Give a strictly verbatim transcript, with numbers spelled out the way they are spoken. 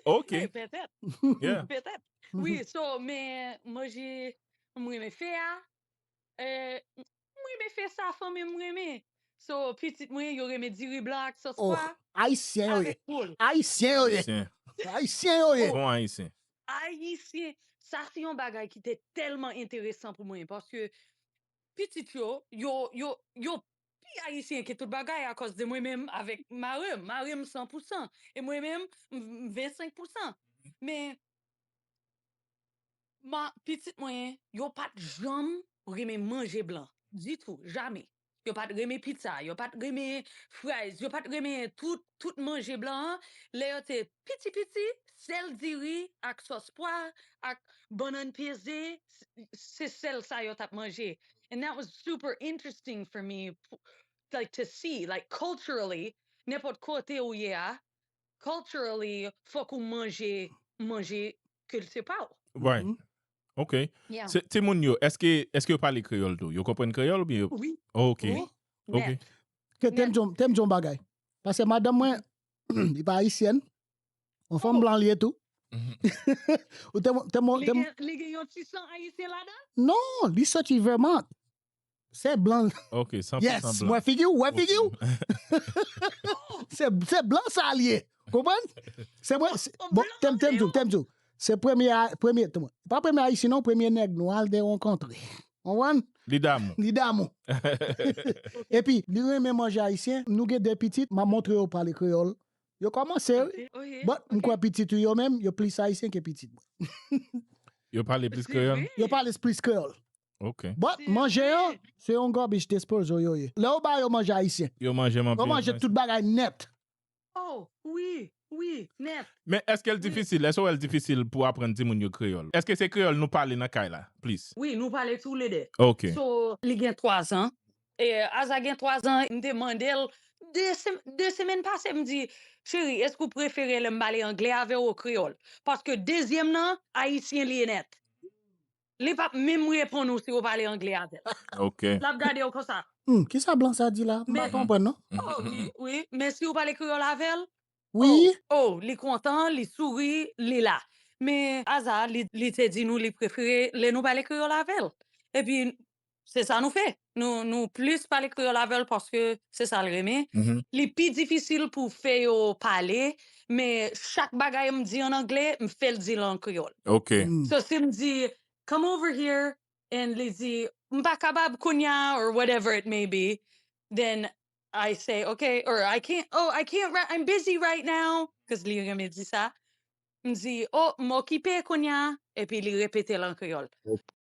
Ok. Wi, petèt. Yeah. Petèt. Wi, so, men manje m renmen fè a, eh, m renmen fè sa fanmi m renmen. So, pitit mwen, yo renmen diri blan ak sòs Oh, pwa Ayisyen yo ye. avèk poul. Ayisyen yo ye. Ayisyen. Ayisyen yo ye. Bon Ayisyen. Ayisyen, sa se yon bagay ki te tèlman enteresan pou mwen, paske pitit yo, yo, yo, yo pi ayisyen ke tout bagay akòz de mwen menm avèk mari m. Mari m san pou san, e mwen menm, m, m vennsenk pou san. Men, ma, pitit mwen, yo pa t janm renmen manje blan, ditou, jamè. Yo pa t renmen pizza, yo pa t renmen fries, yo pa t renmen tout, tout manje blan an. Lè yo te piti piti, sèl diri ak sòs pwa, ak bannann peze, s-, se sèl sa yo t ap manje. And that was super interesting for me, like, to see, like, culturally, nenpòt kote ou ye a, culturally, fòk ou manje, manje kilti pa w. Right. Mhm. Ok. Yeah. Se- Timoun yo, èske èske yo pale kreyòl tou? Yo konprann kreyòl oubyen yo Wi, Ok. wi. Ok. Nèt. Ke te m di w- te m di w yon bagay. Paske madanm mwen, li pa ayisyèn. Yon fanm Oh. blan li ye tou. Mhm. Ou te mo- te mo- Li te mo- gen, li gen yon ti san ayisyen ladan? Non, li soti Vermont. Se blan. Ok, san pou Yes, san wè blan. figi w, wè Ok. figi w. Se se blan sa li ye. Konprann? Se mwen, se- Oh, bon, blan te m te m di w, yo. te m di w. Se premye, a- premye, te mwen- pa premye ayisyen non, premye nèg nwa l te rankontre. Konprann? Li damou. Li damou. Epi, li renmen manje ayisyen. Nou gen de pitit, m ap montre yo pale kreyòl. Yo kòmanse, wi. Ok, ok, But m ok. kwè pitit ou yo menm, yo plis ayisyen ke pitit mwen. Yo pale plis Se kreyòl? vre? Yo pale plis kreyòl. Ok. But Se manje an, vre. Se yon garbage disposal yo ye. Lè yo ba yo manje ayisyen, Yo manje yo manpil. Manje tout bagay nèt. Oh, wi, wi, nèt. Men èske l difisil? Èske w wè l difisil pou aprann timoun yo kreyòl? Èske se kreyòl nou pale nan kay la plis? Wi, nou pale toulede. Ok. So, li gen twa zan. E, Aza gen twa zan, m te mande l de, sem- de semèn pase, m di, cheri, èske ou prefere lè m pale anglè avè w ou kreyòl? Paske dezyèm nan, ayisyen li ye nèt. Li p ap menm reponn ou si ou pale anglè avè l. Ok. L ap gade w konsa. Hmm, kisa blan sa di la? M pa Men- konprann non. Oh, wi, wi. Men si ou pale kreyòl avè l, Wi. oh, oh, li kontan, li souri, li la. Men Aza, li, li te di nou li prefere lè nou pale kreyòl avè l. Epi, se sa nou fè. Nou, nou plis pale kreyòl avè l paske se sa l renmen. Mhm. Li pi difisil pou fè yo pale, men chak bagay m di an anglè, m fè l di l an kreyòl. Ok. Hmm. So, si m di, come over here, and li di, m pa kapab kounye a, or whatever it may be, then I say, okay, or I can't, oh, I can't, ri- I'm busy right now, because li renmen di sa. M di, oh, m okipe kounye a, epi li repete l an kreyòl.